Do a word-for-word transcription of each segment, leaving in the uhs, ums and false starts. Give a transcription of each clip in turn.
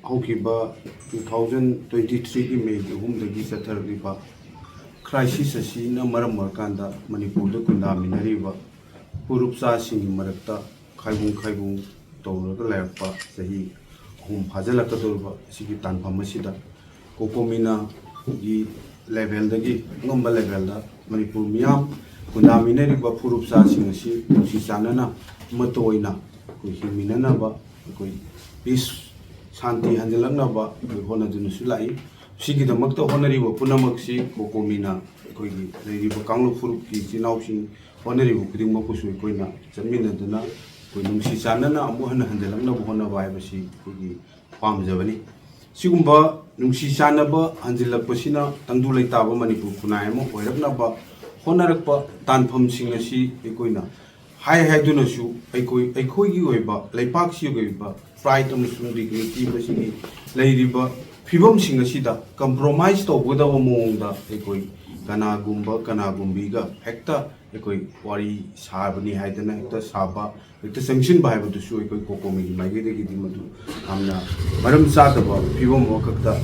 ꯍꯧꯈꯤꯕ two thousand twenty threeꯒꯤ Mayꯒꯤ ꯑꯍꯨꯝꯗꯒꯤ ꯆꯠꯊꯔꯛꯂꯤꯕ crisis ꯑꯁꯤꯅ ꯃꯔꯝ ꯑꯣꯏꯔꯀꯥꯟꯗ ꯃꯅꯤꯄꯨꯔꯗ ꯈꯨꯟꯗꯥꯃꯤꯟꯅꯔꯤꯕ ꯐꯨꯔꯨꯞꯆꯥꯁꯤꯡꯒꯤ ꯃꯔꯛꯇ ꯈꯥꯏꯕꯨꯡ ꯈꯥꯏꯕꯨꯡ ꯇꯧꯔꯒ ꯂꯩꯔꯛꯄ ꯆꯍꯤ ꯑꯍꯨꯝ ꯐꯥꯖꯤꯜꯂꯛꯀꯗꯧꯔꯤꯕ ꯑꯁꯤꯒꯤ ꯇꯥꯟꯐꯝ ꯑꯁꯤꯗ COCOMINAꯒꯤ levelꯗꯒꯤ ꯑꯉꯝꯕ levelꯗ ꯃꯅꯤꯄꯨꯔ ꯃꯤꯌꯥꯝ ꯈꯨꯟꯗꯥꯃꯤꯟꯅꯔꯤꯕ ꯐꯨꯔꯨꯞꯆꯥꯁꯤꯡ ꯑꯁꯤ ꯅꯨꯡꯁꯤ ꯆꯥꯟꯅꯅ ꯑꯃꯠꯇ ꯑꯣꯏꯅ ꯑꯩꯈꯣꯏ ꯍꯤꯡꯃꯤꯟꯅꯅꯕ ꯑꯩꯈꯣꯏ peace, ꯁꯥꯟꯇꯤ ꯍꯟꯖꯤꯜꯂꯛꯅꯕ ꯑꯩꯈꯣꯏ ꯍꯣꯠꯅꯗꯨꯅꯁꯨ ꯂꯥꯛꯏ꯫ ꯁꯤꯒꯤꯗꯃꯛꯇ ꯍꯣꯠꯅꯔꯤꯕ ꯄꯨꯝꯅꯃꯛꯁꯤ COCOMINA ꯑꯩꯈꯣꯏꯒꯤ ꯂꯩꯔꯤꯕ ꯀꯥꯡꯂꯨꯞ ꯐꯨꯔꯨꯞꯀꯤ ꯏꯆꯤꯜ ꯏꯅꯥꯎꯁꯤꯡ ꯍꯣꯠꯅꯔꯤꯕ ꯈꯨꯗꯤꯡꯃꯛꯄꯨꯁꯨ ꯑꯩꯈꯣꯏꯅ ꯆꯠꯃꯤꯟꯅꯗꯨꯅ ꯑꯩꯈꯣꯏ ꯅꯨꯡꯁꯤ ꯆꯥꯟꯅꯅ ꯑꯃꯨꯛ ꯍꯟꯅ ꯍꯟꯖꯤꯜꯂꯛꯅꯕ ꯍꯣꯠꯅꯕ ꯍꯥꯏꯕꯁꯤ ꯑꯩꯈꯣꯏꯒꯤ ꯄꯥꯝꯖꯕꯅꯤ꯫ ꯁꯤꯒꯨꯝꯕ ꯅꯨꯡꯁꯤ ꯆꯥꯟꯅꯕ ꯍꯟꯖꯤꯜꯂꯛꯄꯁꯤꯅ ꯇꯪꯗꯨ ꯂꯩꯇꯥꯕ ꯃꯅꯤꯄꯨꯔ ꯈꯨꯟꯅꯥꯏ ꯑꯃ ꯑꯣꯏꯔꯛꯅꯕ ꯍꯣꯠꯅꯔꯛꯄ ꯇꯥꯟꯐꯝꯁꯤꯡ ꯑꯁꯤ ꯑꯩꯈꯣꯏꯅ ꯍꯥꯏ ꯍꯥꯏꯗꯨꯅꯁꯨ ꯑꯩꯈꯣꯏ, ꯑꯩꯈꯣꯏꯒꯤ ꯑꯣꯏꯕ, ꯂꯩꯄꯥꯛꯁꯤꯒꯤ ꯑꯣꯏꯕ pride ꯑꯃꯁꯨꯡ dignity ꯃꯁꯤꯒꯤ ꯂꯩꯔꯤꯕ ꯐꯤꯕꯝꯁꯤꯡ ꯑꯁꯤꯗ compromise ꯇꯧꯒꯗꯕ ꯃꯑꯣꯡꯗ ꯑꯩꯈꯣꯏ ꯀꯅꯥꯒꯨꯝꯕ ꯀꯅꯥꯒꯨꯝꯕꯤꯒ ꯍꯦꯛꯇ ꯑꯩꯈꯣꯏ ꯋꯥꯔꯤ ꯁꯥꯕꯅꯤ ꯍꯥꯏꯗꯅ ꯍꯦꯛꯇ ꯁꯥꯕ, ꯍꯦꯛꯇ ꯆꯪꯁꯤꯟꯕ ꯍꯥꯏꯕꯗꯨꯁꯨ ꯑꯩꯈꯣꯏ COCOMIꯒꯤ ꯃꯥꯏꯀꯩꯗꯒꯤꯗꯤ ꯃꯗꯨ ꯌꯥꯝꯅ ꯃꯔꯝ ꯆꯥꯗꯕ ꯐꯤꯕꯝ ꯑꯃꯈꯛꯇ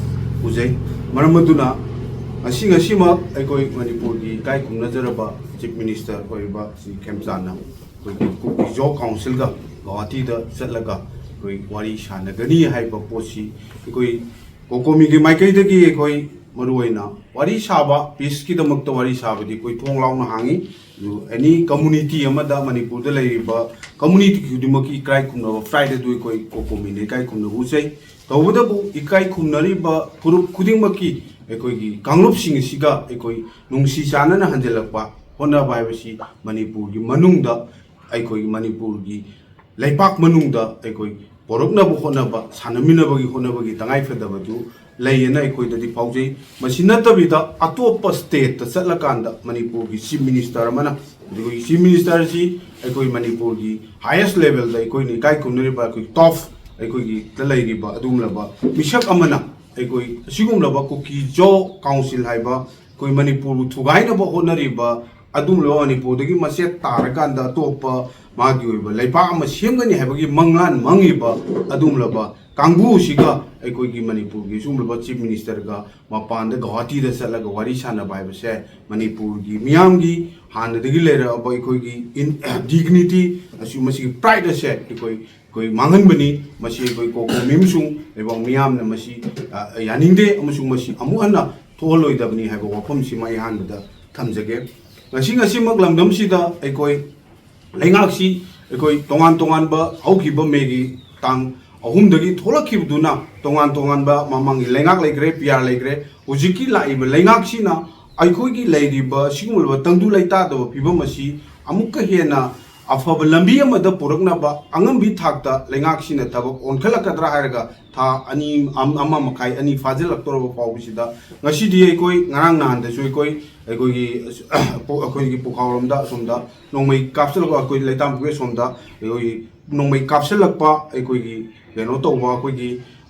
ꯎꯖꯩ꯫ ꯃꯔꯝ ꯑꯗꯨꯅ ꯉꯁꯤ ꯉꯁꯤꯃꯛ ꯑꯩꯈꯣꯏ ꯃꯅꯤꯄꯨꯔꯒꯤ ꯏꯀꯥꯏ ꯈꯨꯝꯅꯖꯔꯕ Chief Minister ꯑꯣꯏꯔꯤꯕ ꯁ꯭ꯔꯤ ꯈꯦꯝꯆꯥꯟꯅ ꯑꯩꯈꯣꯏꯒꯤ ꯀꯨꯀꯤ ꯖꯣ ꯀꯥꯎꯟꯁꯤꯜꯒ ꯒꯧꯍꯥꯇꯤꯗ ꯆꯠꯂꯒ ꯑꯩꯈꯣꯏ ꯋꯥꯔꯤ ꯁꯥꯟꯅꯒꯅꯤ ꯍꯥꯏꯕ ꯄꯣꯠꯁꯤ ꯑꯩꯈꯣꯏ COCOMIꯒꯤ ꯃꯥꯏꯀꯩꯗꯒꯤ ꯑꯩꯈꯣꯏ ꯃꯔꯨꯑꯣꯏꯅ ꯋꯥꯔꯤ ꯁꯥꯕ, peaceꯀꯤꯗꯃꯛꯇ ꯋꯥꯔꯤ ꯁꯥꯕꯗꯤ ꯑꯩꯈꯣꯏ ꯊꯣꯡ ꯂꯥꯎꯅ ꯍꯥꯡꯉꯤ꯫ ꯑꯗꯨ any community ꯑꯃꯗ ꯃꯅꯤꯄꯨꯔꯗ ꯂꯩꯔꯤꯕ community ꯈꯨꯗꯤꯡꯃꯛꯀꯤ ꯏꯀꯥꯏ ꯈꯨꯝꯅꯕ pride ꯑꯗꯨ ꯑꯩꯈꯣꯏ COCOMIꯅ ꯏꯀꯥꯏ ꯈꯨꯝꯅꯕ ꯎꯖꯩ꯫ ꯇꯧꯕꯇꯕꯨ ꯏꯀꯥꯏ ꯈꯨꯝꯅꯔꯤꯕ ꯐꯨꯔꯨꯞ ꯈꯨꯗꯤꯡꯃꯛꯀꯤ ꯑꯩꯈꯣꯏꯒꯤ ꯀꯥꯡꯂꯨꯞꯁꯤꯡ ꯑꯁꯤꯒ ꯑꯩꯈꯣꯏ ꯅꯨꯡꯁꯤ ꯆꯥꯟꯅꯅ ꯍꯟꯖꯤꯜꯂꯛꯄ ꯍꯣꯠꯅꯕ ꯍꯥꯏꯕꯁꯤ ꯃꯅꯤꯄꯨꯔꯒꯤ ꯃꯅꯨꯡꯗ, ꯑꯩꯈꯣꯏꯒꯤ ꯃꯅꯤꯄꯨꯔꯒꯤ ꯂꯩꯄꯥꯛ ꯃꯅꯨꯡꯗ ꯑꯩꯈꯣꯏ ꯄꯣꯔꯛꯅꯕ ꯍꯣꯠꯅꯕ, ꯁꯥꯟꯅꯃꯤꯟꯅꯕꯒꯤ ꯍꯣꯠꯅꯕꯒꯤ ꯇꯉꯥꯏꯐꯗꯕꯗꯨ ꯂꯩꯌꯦꯅ ꯑꯩꯈꯣꯏꯗꯗꯤ ꯐꯥꯎꯖꯩ꯫ ꯃꯁꯤ ꯅꯠꯇꯕꯤꯗ ꯑꯇꯣꯞꯄ stateꯇ ꯆꯠꯂꯀꯥꯟꯗ ꯃꯅꯤꯄꯨꯔꯒꯤ Chief Minister ꯑꯃꯅ, ꯑꯩꯈꯣꯏꯒꯤ Chief Ministerꯁꯤ ꯑꯩꯈꯣꯏ ꯃꯅꯤꯄꯨꯔꯒꯤ highest levelꯗ ꯑꯩꯈꯣꯏꯅ ꯏꯀꯥꯏ ꯈꯨꯝꯅꯔꯤꯕ, ꯑꯩꯈꯣꯏ top ꯑꯩꯈꯣꯏꯒꯤꯗ ꯂꯩꯔꯤꯕ ꯑꯗꯨꯒꯨꯝꯂꯕ ꯃꯤꯁꯛ ꯑꯃꯅ ꯑꯩꯈꯣꯏ ꯑꯁꯤꯒꯨꯝꯂꯕ ꯀꯨꯀꯤ ꯖꯣ ꯀꯥꯎꯟꯁꯤꯜ ꯍꯥꯏꯕ ꯑꯩꯈꯣꯏ ꯃꯅꯤꯄꯨꯔꯕꯨ ꯊꯨꯒꯥꯏꯅꯕ ꯍꯣꯠꯅꯔꯤꯕ ꯑꯗꯨꯒꯨꯝꯂꯕ, ꯃꯅꯤꯄꯨꯔꯗꯒꯤ ꯃꯆꯦꯠ ꯇꯥꯔꯀꯥꯟꯗ ꯑꯇꯣꯞꯄ ꯃꯥꯒꯤ ꯑꯣꯏꯕ ꯂꯩꯕꯥꯛ ꯑꯃ ꯁꯦꯝꯒꯅꯤ ꯍꯥꯏꯕꯒꯤ ꯃꯪꯂꯥꯟ ꯃꯪꯉꯤꯕ ꯑꯗꯨꯒꯨꯝꯂꯕ ꯀꯥꯡꯕꯨꯁꯤꯒ ꯑꯩꯈꯣꯏꯒꯤ ꯃꯅꯤꯄꯨꯔꯒꯤ ꯁꯤꯒꯨꯝꯂꯕ ꯆꯤꯐ ꯃꯤꯅꯤꯁꯇꯔꯒ ꯃꯄꯥꯟꯗ ꯒꯧꯍꯥꯇꯤꯗ ꯆꯠꯂꯒ ꯋꯥꯔꯤ ꯁꯥꯟꯅꯕ ꯍꯥꯏꯕꯁꯦ ꯃꯅꯤꯄꯨꯔꯒꯤ ꯃꯤꯌꯥꯝꯒꯤ ꯍꯥꯟꯅꯗꯒꯤ ꯂꯩꯔꯛꯑꯕ ꯑꯩꯈꯣꯏꯒꯤ ꯗꯤꯒꯅꯤꯇꯤ, ꯑꯁꯤ ꯃꯁꯤꯒꯤ ꯄ꯭ꯔꯥꯏꯗ ꯑꯁꯦ ꯑꯩꯈꯣꯏ ꯑꯩꯈꯣꯏ ꯃꯥꯡꯍꯟꯕꯅꯤ꯫ ꯃꯁꯤ ꯑꯩꯈꯣꯏ ꯀꯣꯀꯣꯃꯤ ꯑꯃꯁꯨꯡ ꯂꯩꯕꯥꯛ ꯃꯤꯌꯥꯝꯅ ꯃꯁꯤ ꯌꯥꯅꯤꯡꯗꯦ ꯑꯃꯁꯨꯡ ꯃꯁꯤ ꯑꯃꯨꯛ ꯍꯟꯅ ꯊꯣꯛꯍꯜꯂꯣꯏꯗꯕꯅꯤ ꯍꯥꯏꯕ ꯋꯥꯐꯝꯁꯤꯃ ꯑꯩ ꯑꯍꯥꯟꯕꯗ ꯊꯝꯖꯒꯦ꯫ ꯉꯁꯤ ꯉꯁꯤꯃꯛ ꯂꯝꯗꯝꯁꯤꯗ ꯑꯩꯈꯣꯏ ꯂꯩꯉꯥꯛꯁꯤ ꯑꯩꯈꯣꯏ ꯇꯣꯉꯥꯟ ꯇꯣꯉꯥꯟꯕ ꯍꯧꯈꯤꯕ ꯃꯦꯒꯤ ꯇꯥꯡ ꯑꯍꯨꯝꯗꯒꯤ ꯊꯣꯛꯂꯛꯈꯤꯕꯗꯨꯅ ꯇꯣꯉꯥꯟ ꯇꯣꯉꯥꯟꯕ ꯃꯃꯥꯡꯒꯤ ꯂꯩꯉꯥꯛ ꯂꯩꯈ꯭ꯔꯦ, ꯄꯤ ꯑꯥꯔ ꯂꯩꯈ꯭ꯔꯦ꯫ ꯍꯧꯖꯤꯛꯀꯤ ꯂꯥꯛꯏꯕ ꯂꯩꯉꯥꯛꯁꯤꯅ ꯑꯩꯈꯣꯏꯒꯤ ꯂꯩꯔꯤꯕ ꯁꯤꯒꯨꯝꯂꯕ ꯇꯪꯗꯨ ꯂꯩꯇꯥꯗꯕ ꯐꯤꯕꯝ ꯑꯁꯤ ꯑꯃꯨꯛꯀ ꯍꯦꯟꯅ ꯑꯐꯕ ꯂꯝꯕꯤ ꯑꯃꯗ ꯄꯨꯔꯛꯅꯕ ꯑꯉꯝꯕꯤ ꯊꯥꯛꯇ ꯂꯩꯉꯥꯛꯁꯤꯅ ꯊꯕꯛ ꯑꯣꯟꯈꯠꯂꯛꯀꯗ꯭ꯔꯥ ꯍꯥꯏꯔꯒ ꯊꯥ ꯑꯅꯤ, ꯑꯃ ꯃꯈꯥꯏ, ꯑꯅꯤ ꯐꯥꯖꯤꯜꯂꯛꯇꯧꯔꯕ ꯐꯥꯎꯕꯁꯤꯗ ꯉꯁꯤꯗꯤ ꯑꯩꯈꯣꯏ ꯉꯔꯥꯡ ꯅꯍꯥꯟꯗꯁꯨ ꯑꯩꯈꯣꯏ ꯑꯩꯈꯣꯏꯒꯤ ꯑꯩꯈꯣꯏꯒꯤ ꯄꯨꯈꯥꯎꯔꯣꯝꯗ ꯑꯁꯣꯝꯗ ꯅꯣꯡꯃꯩ ꯀꯥꯞꯁꯤꯜꯂꯛꯄ, ꯑꯩꯈꯣꯏ ꯂꯩꯇꯥꯝꯄꯣꯛꯄꯤ ꯑꯁꯣꯝꯗ ꯑꯩꯈꯣꯏꯒꯤ ꯅꯣꯡꯃꯩ ꯀꯥꯞꯁꯤꯜꯂꯛꯄ, ꯑꯩꯈꯣꯏꯒꯤ ꯀꯩꯅꯣ ꯇꯧꯕ, ꯑꯩꯈꯣꯏꯒꯤ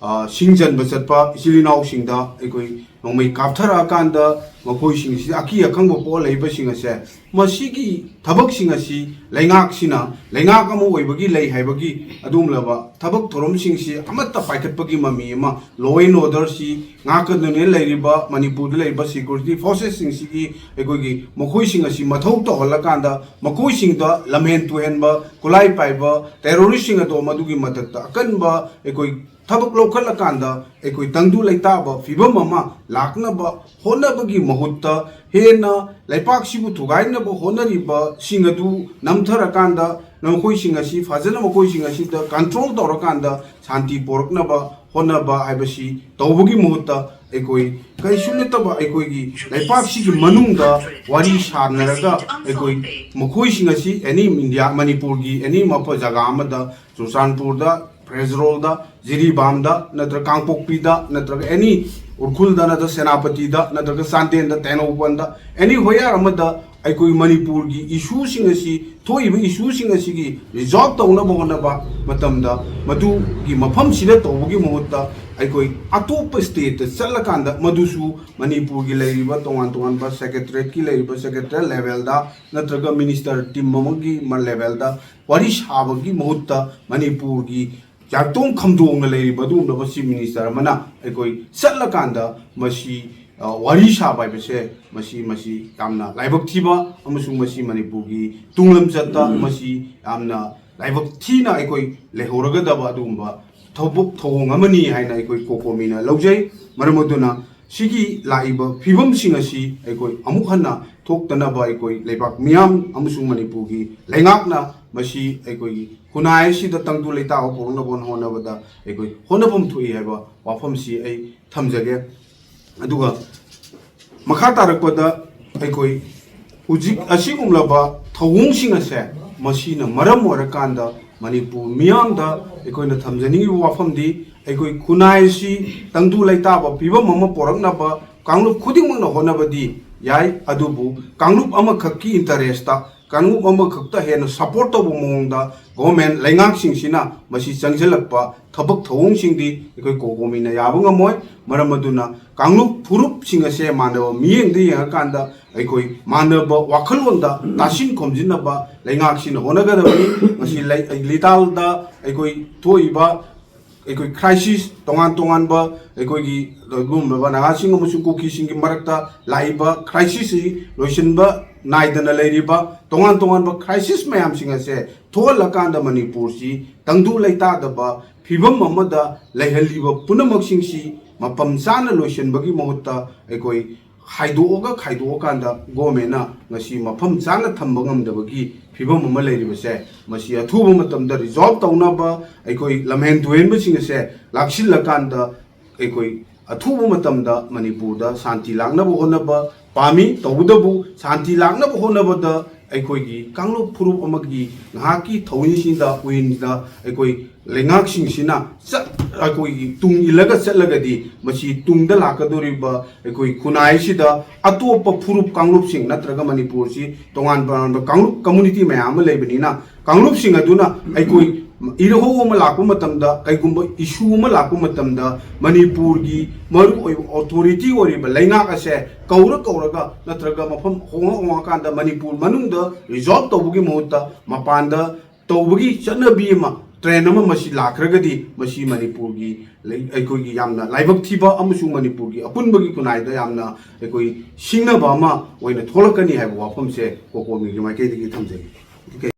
ꯁꯤꯡ ꯆꯟꯕ ꯆꯠꯄ ꯏꯆꯤꯜ ꯏꯅꯥꯎꯁꯤꯡꯗ ꯑꯩꯈꯣꯏ ꯅꯣꯡꯃꯩ ꯀꯥꯞꯊꯔꯛꯑꯀꯥꯟꯗ ꯃꯈꯣꯏꯁꯤꯡꯁꯤ ꯑꯀꯤ ꯑꯈꯪꯕ ꯄꯣꯛꯍꯜꯂꯛꯏꯕꯁꯤꯡ ꯑꯁꯦ, ꯃꯁꯤꯒꯤ ꯊꯕꯛꯁꯤꯡ ꯑꯁꯤ ꯂꯩꯉꯥꯛꯁꯤꯅ ꯂꯩꯉꯥꯛ ꯑꯃ ꯑꯣꯏꯕꯒꯤ ꯂꯩ ꯍꯥꯏꯕꯒꯤ ꯑꯗꯨꯒꯨꯝꯂꯕ ꯊꯕꯛ ꯊꯧꯔꯝꯁꯤꯡꯁꯤ ꯑꯃꯠꯇ ꯄꯥꯏꯈꯠꯄꯒꯤ ꯃꯃꯤ ꯑꯃ, law and order ꯁꯤ ꯉꯥꯛꯀꯗꯨꯅ ꯂꯩꯔꯤꯕ ꯃꯅꯤꯄꯨꯔꯗ ꯂꯩꯔꯤꯕ ꯁꯦꯀ꯭ꯌꯨꯔꯤꯇꯤ ꯐꯣꯔꯁꯦꯁꯁꯤꯡꯁꯤꯒꯤ ꯑꯩꯈꯣꯏꯒꯤ ꯃꯈꯣꯏꯁꯤꯡ ꯑꯁꯤ ꯃꯊꯧ ꯇꯧꯍꯜꯂꯀꯥꯟꯗ ꯃꯈꯣꯏꯁꯤꯡꯗ ꯂꯝꯍꯦꯟ ꯇꯨꯍꯦꯟꯕ, ꯈꯨꯠꯂꯥꯏ ꯄꯥꯏꯕ ꯇꯦꯔꯣꯔꯤꯁꯁꯤꯡ ꯑꯗꯣ ꯃꯗꯨꯒꯤ ꯃꯊꯛꯇ ꯑꯀꯟꯕ ꯑꯩꯈꯣꯏ ꯊꯕꯛ ꯂꯧꯈꯠꯂꯀꯥꯟꯗ ꯑꯩꯈꯣꯏ ꯇꯪꯗꯨ ꯂꯩꯇꯥꯕ ꯐꯤꯕꯝ ꯑꯃ ꯂꯥꯛꯅꯕ ꯍꯣꯠꯅꯕꯒꯤ ꯃꯍꯨꯠꯇ ꯍꯦꯟꯅ ꯂꯩꯄꯥꯛꯁꯤꯕꯨ ꯊꯨꯒꯥꯏꯅꯕ ꯍꯣꯠꯅꯔꯤꯕꯁꯤꯡ ꯑꯗꯨ ꯅꯝꯊꯔꯀꯥꯟꯗ ꯃꯈꯣꯏꯁꯤꯡ ꯑꯁꯤ ꯐꯖꯅ ꯃꯈꯣꯏꯁꯤꯡ ꯑꯁꯤꯗ ꯀꯟꯇ꯭ꯔꯣꯜ ꯇꯧꯔꯀꯥꯟꯗ ꯁꯥꯟꯇꯤ ꯄꯣꯔꯛꯅꯕ ꯍꯣꯠꯅꯕ ꯍꯥꯏꯕꯁꯤ ꯇꯧꯕꯒꯤ ꯃꯍꯨꯠꯇ ꯑꯩꯈꯣꯏ ꯀꯔꯤꯁꯨ ꯅꯠꯇꯕ ꯑꯩꯈꯣꯏꯒꯤ ꯂꯩꯄꯥꯛꯁꯤꯒꯤ ꯃꯅꯨꯡꯗ ꯋꯥꯔꯤ ꯁꯥꯟꯅꯔꯒ ꯑꯩꯈꯣꯏ ꯃꯈꯣꯏꯁꯤꯡ ꯑꯁꯤ ꯑꯦꯅꯤ ꯏꯟꯗꯤꯌꯥ, ꯃꯅꯤꯄꯨꯔꯒꯤ ꯑꯦꯅꯤ ꯃꯐꯝ ꯖꯒꯥ ꯑꯃꯗ, ꯆꯨꯔꯆꯥꯟꯄꯨꯔꯗ, ꯐꯦꯖꯔꯣꯜꯗ, ꯖꯤꯔꯤꯕꯥꯝꯗ, ꯅꯠꯇ꯭ꯔꯒ ꯀꯥꯡꯄꯣꯛꯄꯤꯗ, ꯅꯠꯇ꯭ꯔꯒ ꯑꯦꯅꯤ ꯎꯈ꯭ꯔꯨꯜꯗ, ꯅꯠꯇ꯭ꯔꯒ ꯁꯦꯅꯥꯄꯇꯤꯗ, ꯅꯠꯇ꯭ꯔꯒ ꯆꯥꯟꯗꯦꯜꯗ, ꯇꯦꯡꯅꯧꯄꯜꯗ, ꯑꯦꯅꯤ ꯍꯣꯌꯥꯔ ꯑꯃꯗ ꯑꯩꯈꯣꯏ ꯃꯅꯤꯄꯨꯔꯒꯤ ꯏꯁꯨꯁꯤꯡ ꯑꯁꯤ, ꯊꯣꯛꯏꯕ ꯏꯁꯨꯁꯤꯡ ꯑꯁꯤꯒꯤ ꯔꯤꯖꯣꯜꯕ ꯇꯧꯅꯕ ꯍꯣꯠꯅꯕ ꯃꯇꯝꯗ ꯃꯗꯨꯒꯤ ꯃꯐꯝꯁꯤꯗ ꯇꯧꯕꯒꯤ ꯃꯍꯨꯠꯇ ꯑꯩꯈꯣꯏ ꯑꯇꯣꯞꯄ ꯁ꯭ꯇꯦꯠꯇ ꯆꯠꯂꯀꯥꯟꯗ ꯃꯗꯨꯁꯨ ꯃꯅꯤꯄꯨꯔꯒꯤ ꯂꯩꯔꯤꯕ ꯇꯣꯉꯥꯟ ꯇꯣꯉꯥꯟꯕ ꯁꯦꯀ꯭ꯔꯦꯇꯔꯤꯌꯦꯠꯀꯤ ꯂꯩꯔꯤꯕ ꯁꯦꯀ꯭ꯔꯦꯇꯔꯤꯌꯦꯠ ꯂꯦꯚꯦꯜꯗ ꯅꯠꯇ꯭ꯔꯒ ꯃꯤꯅꯤꯁꯇꯔ ꯇꯤꯝ ꯑꯃꯒꯤ ꯃ-, ꯂꯦꯚꯦꯜꯗ ꯋꯥꯔꯤ ꯁꯥꯕꯒꯤ ꯃꯍꯨꯠꯇ ꯃꯅꯤꯄꯨꯔꯒꯤ ꯌꯥꯔꯛꯇꯣꯡ ꯈꯝꯗꯣꯡꯅ ꯂꯩꯔꯤꯕ ꯑꯗꯨꯒꯨꯝꯂꯕ Chief Minister ꯑꯃꯅ ꯑꯩꯈꯣꯏ ꯆꯠꯂꯀꯥꯟꯗ ꯃꯁꯤ, ꯑ, ꯋꯥꯔꯤ ꯁꯥꯕ ꯍꯥꯏꯕꯁꯦ, ꯃꯁꯤ, ꯃꯁꯤ ꯌꯥꯝꯅ ꯂꯥꯏꯕꯛ ꯊꯤꯕ ꯑꯃꯁꯨꯡ ꯃꯁꯤ ꯃꯅꯤꯄꯨꯔꯒꯤ ꯇꯨꯡꯂꯝꯆꯠꯇ ꯃꯁꯤ ꯌꯥꯝꯅ ꯂꯥꯏꯕꯛ ꯊꯤꯅ ꯑꯩꯈꯣꯏ ꯂꯩꯍꯧꯔꯒꯗꯕ ꯑꯗꯨꯒꯨꯝꯕ ꯊꯕꯛ ꯊꯧꯑꯣꯡ ꯑꯃꯅꯤ ꯍꯥꯏꯅ ꯑꯩꯈꯣꯏ ꯀꯣꯀꯣꯃꯤꯅ ꯂꯧꯖꯩ꯫ ꯃꯔꯝ ꯑꯗꯨꯅ ꯁꯤꯒꯤ ꯂꯥꯛꯏꯕ ꯐꯤꯕꯝꯁꯤꯡ ꯑꯁꯤ ꯑꯩꯈꯣꯏ ꯑꯃꯨꯛ ꯍꯟꯅ ꯊꯣꯛꯇꯅꯕ ꯑꯩꯈꯣꯏ ꯂꯩꯕꯥꯛ ꯃꯤꯌꯥꯝ ꯑꯃꯁꯨꯡ ꯃꯅꯤꯄꯨꯔꯒꯤ ꯂꯩꯉꯥꯛꯅ ꯃꯁꯤ ꯑꯩꯈꯣꯏꯒꯤ ꯈꯨꯟꯅꯥꯏ ꯑꯁꯤꯗ ꯇꯪꯗꯨ ꯂꯩꯇꯥꯕ ꯄꯨꯔꯛꯅꯕ ꯍꯣꯠꯅꯕꯗ ꯑꯩꯈꯣꯏ ꯍꯣꯠꯅꯐꯝ ꯊꯣꯛꯏ ꯍꯥꯏꯕ ꯋꯥꯐꯝꯁꯤ ꯑꯩ ꯊꯝꯖꯒꯦ꯫ ꯑꯗꯨꯒ ꯃꯈꯥ ꯇꯥꯔꯛꯄꯗ ꯑꯩꯈꯣꯏ ꯍꯧꯖꯤꯛ ꯑꯁꯤꯒꯨꯝꯂꯕ ꯊꯧꯑꯣꯡꯁꯤꯡ ꯑꯁꯦ, ꯃꯁꯤꯅ ꯃꯔꯝ ꯑꯣꯏꯔꯀꯥꯟꯗ ꯃꯅꯤꯄꯨꯔ ꯃꯤꯌꯥꯝꯗ ꯑꯩꯈꯣꯏꯅ ꯊꯝꯖꯅꯤꯡꯉꯤꯕ ꯋꯥꯐꯝꯗꯤ, ꯑꯩꯈꯣꯏ ꯈꯨꯟꯅꯥꯏ ꯑꯁꯤ ꯇꯪꯗꯨ ꯂꯩꯇꯥꯕ ꯐꯤꯕꯝ ꯑꯃ ꯄꯣꯔꯛꯅꯕ ꯀꯥꯡꯂꯨꯞ ꯈꯨꯗꯤꯡꯃꯛꯅ ꯍꯣꯠꯅꯕꯗꯤ ꯌꯥꯏ, ꯑꯗꯨꯕꯨ ꯀꯥꯡꯂꯨꯞ ꯑꯃꯈꯛꯀꯤ interest ꯇ, ꯀꯥꯡꯂꯨꯞ ꯑꯃꯈꯛꯇ ꯍꯦꯟꯅ support ꯇꯧꯕ ꯃꯑꯣꯡꯗ government, ꯂꯩꯉꯥꯛꯁꯤꯡꯁꯤꯅ ꯃꯁꯤ ꯆꯪꯁꯤꯜꯂꯛꯄ ꯊꯕꯛ ꯊꯧꯑꯣꯡꯁꯤꯡꯗꯤ ꯑꯩꯈꯣꯏ ꯀꯣꯀꯣꯃꯤꯅ ꯌꯥꯕ ꯉꯝꯃꯣꯏ꯫ ꯃꯔꯝ ꯑꯗꯨꯅ ꯀꯥꯡꯂꯨꯞ ꯐꯨꯔꯨꯞꯁꯤꯡ ꯑꯁꯦ ꯃꯥꯟꯅꯕ ꯃꯤꯠꯌꯦꯡꯗ ꯌꯦꯡꯉꯀꯥꯟꯗ, ꯑꯩꯈꯣꯏ ꯃꯥꯟꯅꯕ ꯋꯥꯈꯜꯂꯣꯟꯗ ꯇꯥꯁꯤꯟ ꯈꯣꯝꯖꯤꯟꯅꯕ ꯂꯩꯉꯥꯛꯁꯤꯅ ꯍꯣꯠꯅꯒꯗꯕꯅꯤ꯫ ꯉꯁꯤ ꯂꯩ-, ꯂꯤꯇꯥꯜꯗ ꯑꯩꯈꯣꯏ ꯊꯣꯛꯏꯕ ꯑꯩꯈꯣꯏ crisis, ꯇꯣꯉꯥꯟ ꯇꯣꯉꯥꯟꯕ ꯑꯩꯈꯣꯏꯒꯤ ꯑꯗꯨꯒꯨꯝꯂꯕ ꯅꯥꯒꯥꯁꯤꯡ ꯑꯃꯁꯨꯡ ꯀꯨꯀꯤꯁꯤꯡꯒꯤ ꯃꯔꯛꯇ ꯂꯥꯛꯏꯕ crisis ꯁꯤ ꯂꯣꯏꯁꯤꯟꯕ ꯅꯥꯏꯗꯅ ꯂꯩꯔꯤꯕ ꯇꯣꯉꯥꯟ ꯇꯣꯉꯥꯟꯕ crisis ꯃꯌꯥꯝꯁꯤꯡ ꯑꯁꯦ ꯊꯣꯛꯍꯜꯂꯀꯥꯟꯗ ꯃꯅꯤꯄꯨꯔꯁꯤ ꯇꯪꯗꯨ ꯂꯩꯇꯥꯗꯕ ꯐꯤꯕꯝ ꯑꯃꯗ ꯂꯩꯍꯜꯂꯤꯕ ꯄꯨꯝꯅꯃꯛꯁꯤꯡꯁꯤ ꯃꯐꯝ ꯆꯥꯅ ꯂꯣꯏꯁꯤꯟꯕꯒꯤ ꯃꯍꯨꯠꯇ ꯑꯩꯈꯣꯏ ꯍꯥꯏꯗꯣꯛꯑꯒ ꯈꯥꯏꯗꯣꯛꯑꯀꯥꯟꯗ government ꯅ ꯉꯁꯤ ꯃꯐꯝ ꯆꯥꯅ ꯊꯝꯕ ꯉꯝꯗꯕꯒꯤ ꯐꯤꯕꯝ ꯑꯃ ꯂꯩꯔꯤꯕꯁꯦ, ꯃꯁꯤ ꯑꯊꯨꯕ ꯃꯇꯝꯗ resolve ꯇꯧꯅꯕ ꯑꯩꯈꯣꯏ ꯂꯝꯍꯦꯟ ꯇꯨꯍꯦꯟꯕꯁꯤꯡ ꯑꯁꯦ ꯂꯥꯛꯁꯤꯜꯂꯀꯥꯟꯗ ꯑꯩꯈꯣꯏ ꯑꯊꯨꯕ ꯃꯇꯝꯗ ꯃꯅꯤꯄꯨꯔꯗ ꯁꯥꯟꯇꯤ ꯂꯥꯛꯅꯕ ꯍꯣꯠꯅꯕ ꯄꯥꯝꯃꯤ꯫ ꯇꯧꯕꯇꯕꯨ ꯁꯥꯟꯇꯤ ꯂꯥꯛꯅꯕ ꯍꯣꯠꯅꯕꯗ ꯑꯩꯈꯣꯏꯒꯤ ꯀꯥꯡꯂꯨꯞ ꯐꯨꯔꯨꯞ ꯑꯃꯒꯤ ꯉꯥꯏꯍꯥꯛꯀꯤ ꯊꯧꯑꯣꯏꯁꯤꯡꯗ, ꯎꯌꯦꯟꯁꯤꯗ ꯑꯩꯈꯣꯏ ꯂꯩꯉꯥꯛꯁꯤꯡꯁꯤꯅ ꯆꯠ-, ꯑꯩꯈꯣꯏꯒꯤ ꯇꯨꯡ ꯏꯜꯂꯒ ꯆꯠꯂꯒꯗꯤ ꯃꯁꯤ ꯇꯨꯡꯗ ꯂꯥꯛꯀꯗꯧꯔꯤꯕ ꯑꯩꯈꯣꯏ ꯈꯨꯟꯅꯥꯏꯁꯤꯗ ꯑꯇꯣꯞꯄ ꯐꯨꯔꯨꯞ ꯀꯥꯡꯂꯨꯞꯁꯤꯡ ꯅꯠꯇ꯭ꯔꯒ ꯃꯅꯤꯄꯨꯔꯁꯤ ꯇꯣꯉꯥꯟ ꯇꯣꯉꯥꯟꯕ ꯀꯥꯡꯂꯨꯞ community ꯃꯌꯥꯝ ꯑꯃ ꯂꯩꯕꯅꯤꯅ, ꯀꯥꯡꯂꯨꯞꯁꯤꯡ ꯑꯗꯨꯅ ꯑꯩꯈꯣꯏ ꯏꯔꯧ ꯑꯃ ꯂꯥꯛꯄ ꯃꯇꯝꯗ, ꯀꯩꯒꯨꯝꯕ issue ꯑꯃ ꯂꯥꯛꯄ ꯃꯇꯝꯗ ꯃꯅꯤꯄꯨꯔꯒꯤ ꯃꯔꯨꯑꯣꯏꯕ authority ꯑꯣꯏꯔꯤꯕ ꯂꯩꯉꯥꯛ ꯑꯁꯦ ꯀꯧꯔ ꯀꯧꯔꯒ ꯅꯠꯇ꯭ꯔꯒ ꯃꯐꯝ ꯍꯣꯡꯉ ꯍꯣꯡꯉꯀꯥꯟꯗ ꯃꯅꯤꯄꯨꯔ ꯃꯅꯨꯡꯗ resolve ꯇꯧꯕꯒꯤ ꯃꯍꯨꯠꯇ ꯃꯄꯥꯟꯗ ꯇꯧꯕꯒꯤ ꯆꯠꯅꯕꯤ ꯑꯃ ꯇ꯭ꯔꯦꯟ ꯑꯃ ꯃꯁꯤ ꯂꯥꯛꯈ꯭ꯔꯒꯗꯤ ꯃꯁꯤ ꯃꯅꯤꯄꯨꯔꯒꯤ ꯂꯩ-, ꯑꯩꯈꯣꯏꯒꯤ ꯌꯥꯝꯅ ꯂꯥꯏꯕꯛ ꯊꯤꯕ ꯑꯃꯁꯨꯡ ꯃꯅꯤꯄꯨꯔꯒꯤ ꯑꯄꯨꯟꯕꯒꯤ ꯈꯨꯟꯅꯥꯏꯗ ꯌꯥꯝꯅ ꯑꯩꯈꯣꯏ ꯁꯤꯡꯅꯕ ꯑꯃ ꯑꯣꯏꯅ ꯊꯣꯛꯂꯛꯀꯅꯤ ꯍꯥꯏꯕ ꯋꯥꯐꯝꯁꯦ ꯀꯣꯀꯣꯃꯤꯒꯤ ꯃꯥꯏꯀꯩꯗꯒꯤ ꯊꯝꯖꯒꯦ꯫